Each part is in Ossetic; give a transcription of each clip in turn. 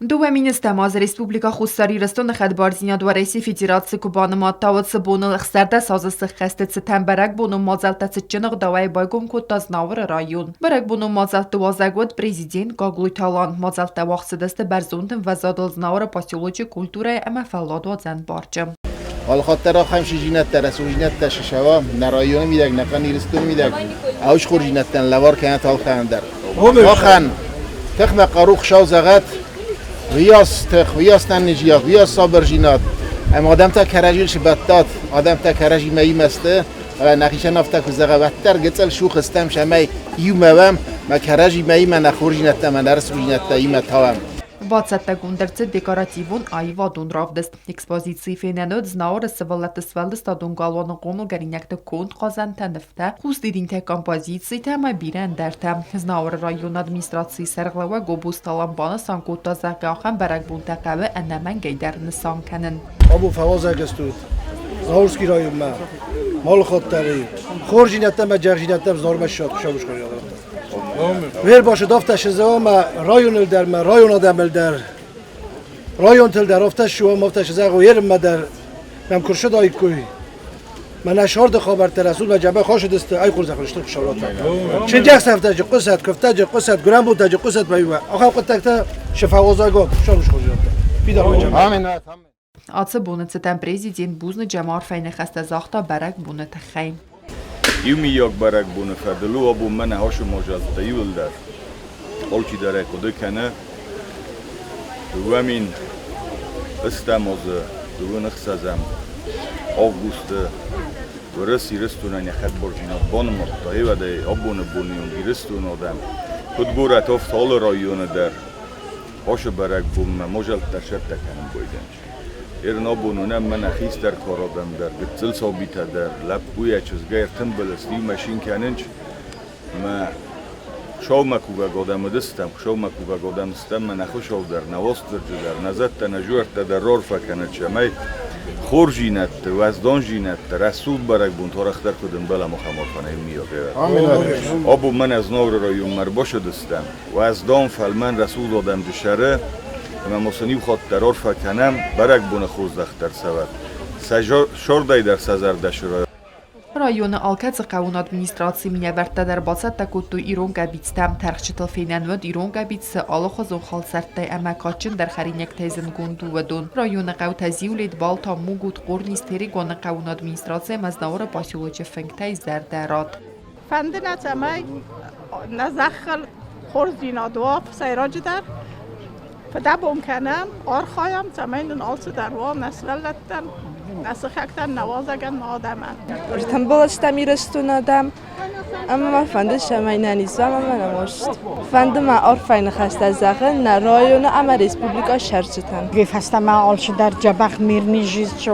2010 азы Республикӕ Хуссар Ирыстоны хӕдбардзинад Уӕрӕсейы Федераци куы банымадта, уӕд цы боныл 16 азы сыххӕсты цытӕн бӕрӕгбонон мадзӕлттӕ цытджын ӕгъдауӕй байгом кодта Знауыры район. Бӕрӕгбонон мадзӕлтты уазӕг уыд президент Гаглойты Алан. Мадзӕлттӕ уагъд цыдысты бӕрзонд ӕмвӕзадыл Знауыры поселочы культурӕйы ӕмӕ фӕлладуадзӕн парчы. Алхаттӕ рахӕм шижинӕттӕ, рӕсугъдзинӕдтӕ шишава, нӕ районы мидӕг, нӕ хъӕн Ирыстоны мидӕг, ӕвз хорздзинӕдтӕн лӕвар кӕнӕт алкӕмӕн дӕр. Махӕн тыхмӕ хъару Хуыцау зӕгъӕд, уыйас тых, уыйас нӕннизиад, уыйас сабырдзинад, ӕмӕ адӕмтӕ кӕрӕдзийыл сбӕттат, адӕмтӕ кӕрӕдзимӕ иумӕ сты, фӕлӕ нӕхицӕн афтӕ куы зӕгъа, уӕддӕр гыццыл сух стӕм, цӕмӕй иумӕ уӕм, мӕ кӕрӕдзимӕ иумӕ нӕ хорздзинӕдтӕ ӕмӕ нӕ рӕсугъддзинӕдтӕ иумӕ тауӕм. Бацӕттӕгонд ӕрцыд декоративон аивадон равдыст. Экспозицийы фенӕн уыд Знауыры сывӕллӕтты сфӕлдыстадон галуаны хъомылгӕнинӕгты конд хъазӕнтӕ, нывтӕ, хусдидинтӕ, композицитӕ ӕмӕ бирӕ ӕндӕртӕ. Знауыры районы администрацийы сӕргълӕууӕг Гобозты Алан банысан кодта, зӕгъгӕ, ахӕм бӕрӕгбонтӕ хъӕуы ӕнӕмӕнгӕй дӕр нысан кӕнын. Абон фӕуазӕг стут Знауырский районмӕ, Малыхаттӕри, хорздзинӕдтӕ ӕмӕ джӕгдзинӕдтӕ Знауырмӕ ссад Хуыцауы Вербашы дафтӕ ма районыл дӕр, ма район адӕмыл дӕр, районтыл дӕр афтӕ ссуӕм, афтӕ зӕгъой ерынмӕ дӕр нӕм куы рцыдаиккой. Мӕнӕ сӕрды хабӕрттӕ рӕсугъд джабӕ хосыдысты, ай хорзӕх стыр хуыцау Чындзӕхсӕвтӕджы хъуысӕд, куывтӕджы хъуысӕд, гуырӕнбонтӕджы хъуысӕд баиуӕ. Ахӕм хъуыддӕгтӕ сыфӕуазӕгон, хуыцау схорзӕхтӕ. Фидар Амин. Ацы боны цытӕн президент бузныджы ӕмӕ арфӕйы ныхӕстӕ загъта бӕрӕгбоны тыххӕй. Иумийаг бӕрӕгбоны фӕдыл у абон мӕнӕ ацы мадзӕлттӕ иуылдӕр. Алчидӕр ӕй хъуыды кӕны. 2010 азы 26 августы Уырыс Ирыстонӕн йӕ хӕдбардзинад банымадта, ӕвӕдӕй абоны боны онг Ирыстоны адӕм, куыд горӕт, афтӕ алы районы дӕр Ацы бӕрӕгбонмӕ мадзӕлттӕ цӕттӕ кӕнын байдайынц. Ерын абон уынӕм мӕнӕ хистӕр кар адӕм дӕр, гыццыл сабитӕ дӕр, лӕппуйӕ, чызгӕй ӕртымбыл сты, иумӕ цин кӕнынц. Ӕмӕ Хуыцаумӕ кувӕг адӕм уыдыстӕм, Хуыцаумӕ кувӕг адӕм стӕм, мӕнӕ Хуыцау дӕр, нӕ Уастырджи дӕр, нӕ зӕдтӕ, нӕ зуӕрттӕ дӕр рарфӕ кӕнӕд, цӕмӕй хорздзинӕдты, уӕздандзинӕдты, рӕсугъд бӕрӕгбон арӕхдӕр куыд ӕмбӕлӕм, ахӕм арфӕ иумиаг Абон мӕнӕ Знауыры районмӕ ӕрбацыдыстӕм. Уӕздан, фӕлмӕн, рӕсугъд адӕмты сӕры, ӕмӕ ма сын иу хатт дӕр арфӕ кӕнӕм, бӕрӕгбоны хорзӕх дӕр цӕуӕд. Сӕ сордӕй дӕр сӕ зӕрдӕ сыры. Районы алкӕцы хъӕуон администрацийы минӕвӕрттӕ дӕр бацӕттӕ кодтой ирон къӕбицтӕ. Тӕрхджытыл фенӕн уыд ирон къӕбицы алыхуызон халсӕрттӕй ӕмӕ кадджындӕр хӕринӕгтӕй зындгонд дыууӕ Районы хъӕутӕ Зиулет, Балта, Мугут, Хъорнис, Терегоны хъӕуон администраци ӕмӕ Знауыры поселочы фынгтӕй зӕрдӕ рад. Фӕнды нӕ, цӕмӕй нӕ зӕххыл хорздзинад уа сӕйраджыдӕр. Фыдӕбон кӕнӕм, архайӕм, цӕмӕй нын алцыдӕр уа нӕ сывӕллӕттӕн, нӕ сыхӕгтӕн, нӕ уазӕгӕн, нӕ адӕмӕн. Ӕртымбыл стӕм Ирыстоны адӕм ӕмӕ мӕ фӕнды, цӕмӕй нӕ низ уа ӕмӕ нӕ маст. Фӕнды мӕ арфӕйы ныхӕстӕ зӕгъын нӕ районы ӕмӕ республикӕйы цӕрджытӕн. Фӕстӕмӕ алчидӕр дзӕбӕх мирниз исчи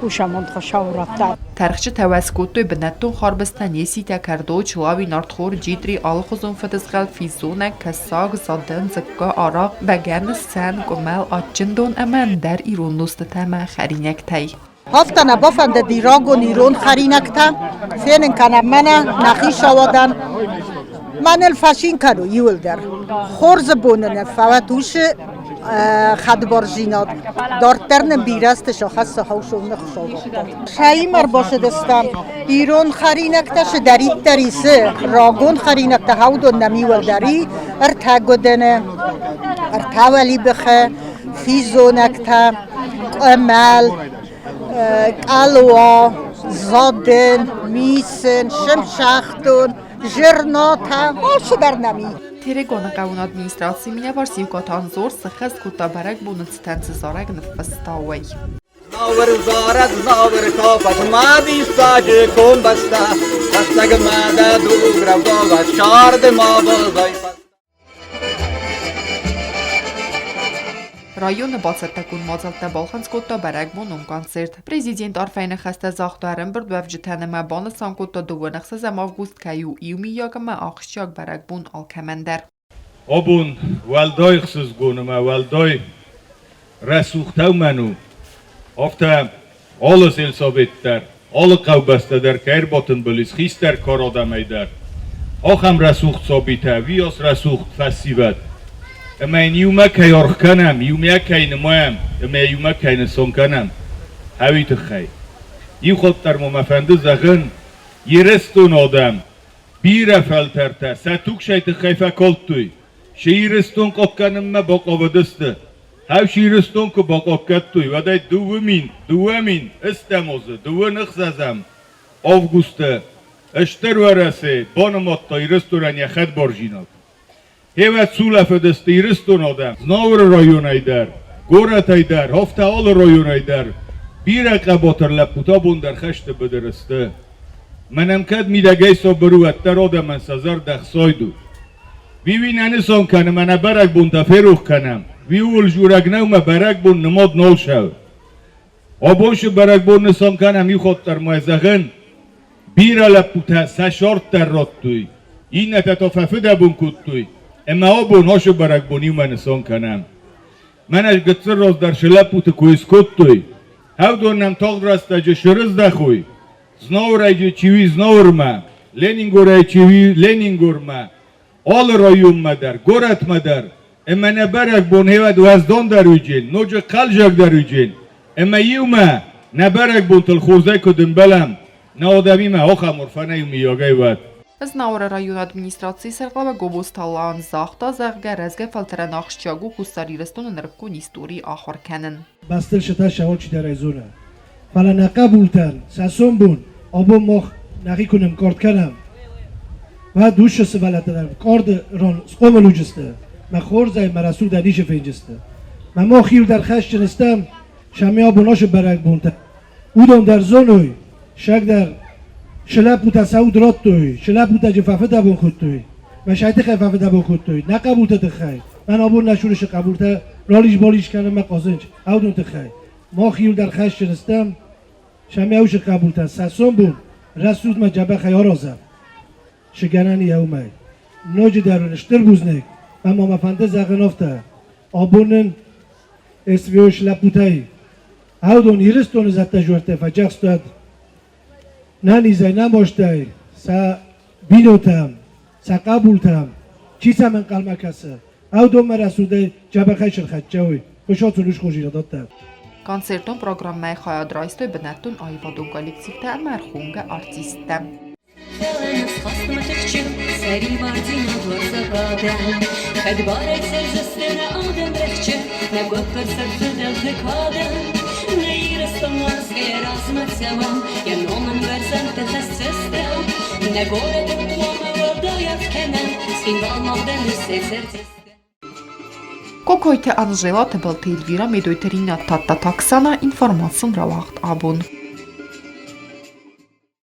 усамонд Хуыцау радта. Тӕрхджытӕ уӕз кодтой бынӕттон харбызтӕ, неситӕ, кӕрдо, чылауи, нартхор, джитъри, алыхуызон фыдызгъӕл, физонӕг, кӕсаг, задын, дзыкка, арахъ, бӕгӕны, сӕн, къуымӕл, адджын дон ӕмӕ ӕндӕр ирон нозтытӕ ӕмӕ хӕринӕгтӕй. Афтӕ нӕ бафӕндыди рагон ирон хӕринӕгтӕ фенын кӕнӕм мӕнӕ нӕхи сауӕдӕн. Мӕныл фӕцин кӕну иуылдӕр. Хорзы боны нӕ фӕлӕ тусы хӕдбардзинад. Дарддӕр нын бирӕ сты сӕхӕссы хӕусоны хуыцаубӕттӕ. Сӕимӕ ӕрбацыдыстӕм ирон хӕринӕгтӕ цыдӕриддӕр исы, рагон хӕринӕгтӕ хаудон нӕм иуылдӕр и ӕртӕ гуыдыны, ӕртӕ уӕлибыхы, физонӕгтӕ, къуымӕл, къалуа, задын, мисын, сымсӕхдон, зернотӕ, алцыдӕр нӕм и. Терегоны хъӕуон администрацийы минӕвар Сиукъаты Анзор сыххӕст кодта бӕрӕгбоны цытӕн цы зарӕг ныффыста, уый. Знауыр зарӕг, знауыр кафӕг, мӕ диссаджы комбӕстӕ, Рӕстӕгмӕ дӕ дуг рӕвдаугӕ, сӕрды ма баззай. Районы бацӕттӕгонд мадзӕлттӕ балхынцъ кодта бӕрӕгбонон концерт. Президент арфӕйы ныхӕстӕ загъта ӕрӕмбырдуӕвджытӕн ӕмӕ банысан кодта, 26 август кӕй у иумийаг ӕмӕ ахсджиаг бӕрӕгбон алкӕмӕн дӕр. Абон уӕлдай ӕхсызгон ӕмӕ уӕлдай рӕсугъдтӕ мӕн у, афтӕ алы сельсовет дӕр, алы хъӕубӕстӕ дӕр кӕй ӕрбатымбыл ис хистӕр кар адӕмӕй дӕр. Ахӕм рӕсугъд сабитӕ, уыйас рӕсугъд фӕсивӕд. Ӕмӕ йын иумӕ кӕй аргъ кӕнӕм, иумӕ кӕй нымайӕм ӕмӕ иумӕ кӕй нысан кӕнӕм, уый тыххӕй. Иу хатт дӕр ма мӕ фӕнды зӕгъын, Ирыстоны адӕм бирӕ фӕлтӕртӕ сӕ туг сӕй тыххӕй фӕкалдтой, се Ирыстон хъахъхъӕнынмӕ бахъавыдысты. Хӕс Ирыстон куы бахъахъхъӕдтой, уӕд ӕй 2002 ӕстӕм азы, 26-ӕм августы Стыр Уӕрӕсе банымадта Ирыстонӕн йӕ хӕдбардзинад. Хевӕд сулӕфыдысты Ирыстоны адӕм Знауыры районӕй дӕр, горӕтӕй дӕр, афтӕ алы районӕй дӕр. Бирӕ хъӕбатыр лӕппутӕ абон дӕр хӕсты быдыры сты. Мӕнӕн кӕд мидӕгӕй сабыр у, уӕддӕр адӕмӕн сӕ зӕрдӕ хсайд у. Уый нӕ нысан кӕны, мӕнӕ бӕрӕгбонтӕ ферох кӕнӕм. Уый ууыл дзурӕг нӕу, мӕ бӕрӕгбон нымад нал сӕу. Абон шы бӕрӕгбон нысан кӕнӕм иу хатт дӕр ма зӕгъын, бирӕ лӕппутӕ сӕ сард дӕр радтой, иннӕтӕ та фӕфыдӕбон кодтой, ӕмӕ абон ашы бӕрӕгбон иумӕ нысан кӕнӕм. Мӕнӕ гыццыл раздӕр шы лӕппуты кой скодтой, хӕвдон нӕм тагъд рӕстӕджы срыздӕхой, Знауырӕй чи уи Знауырмӕ, Ленингорӕй чи уи Ленингормӕ, алы районмӕ дӕр, горӕтмӕ дӕр, ӕмӕ нӕ бӕрӕгбон хевӕд уӕздондӕр уиджен, ноджы хъӕлзӕгдӕр уиджен, ӕмӕ иумӕ нӕ бӕрӕгбонтыл хорзӕй куыд ӕмбӕлӕм, нӕ адӕмимӕ ахӕм орфӕнӕй мыййагӕй уӕд. Знауыры районы администрацийы сӕргълӕууӕг Гобозты Алан загъта, зӕгъгӕ, рӕзгӕ фӕлтӕрӕн ахсджиаг у Хуссар Ирыстоны нырыккон истори ахуыр кӕнын. Бӕстыл сытӕ сӕ зоны. Фӕлӕ нӕ хъӕбултӕн сӕ сомбон абон мах нӕхи куы нымкъорд кӕнӕм, уӕд уыцы сывӕллӕттӕ дӕр къорды рон схъомыл уыдзысты, мӕ хорзӕй, мӕ рӕсугъдӕй ницы фенджысты. Мӕ мах иу дӕр хӕсджын стӕм, сӕми абон ашы бӕрӕгбонтӕ. Уыдон дӕр зоной, сӕг дӕр шы лӕппутӕ сӕ уд радтой, шы лӕппутӕ фӕфыдӕбон кодтой, мӕ сӕй тыххӕй фӕфыдӕбон кодтой, нӕ хъӕбулты тыххӕй. Мӕн абон нӕ сурысы хъӕбултӕ ралис-балис кӕнынмӕ хъазынч, аудон тыххӕй. Мах иуылдӕр хӕсджын стӕм, Сӕмӕусы хъӕбултӕ сӕ сомбон рӕсугъдмӕ дзӕбӕхӕй аразӕм. Цы гӕнӕн и уымӕй. Ноджыдӕр уын стыр бузныг, ӕмӕ мӕ фӕнды зӕгъын афтӕ, абон нын СВО-йы лӕппутӕй аудон Ирыстоны зӕдтӕ-зуӕрттӕ фӕдзӕхстад нӕ низӕй, нӕ мастӕй, сӕ бинонтӕм, сӕ хъӕбултӕм, чи сӕм ӕнхъӕлмӕ кӕсы, аудонмӕ рӕсугъдӕй дзӕбӕхӕй сырхӕццӕ уой, Хуыцау сын усхорзинад дӕттӕд. Концертон программӕйы хайад райстой бынӕттон аивадон коллективтӕ ӕмӕ ӕрхонгӕ артисттӕ. Кокойты Анжела, Тыбылты Эльвира, Медойты Ринат, Тадтаты Оксана, информацион рауагъд абон.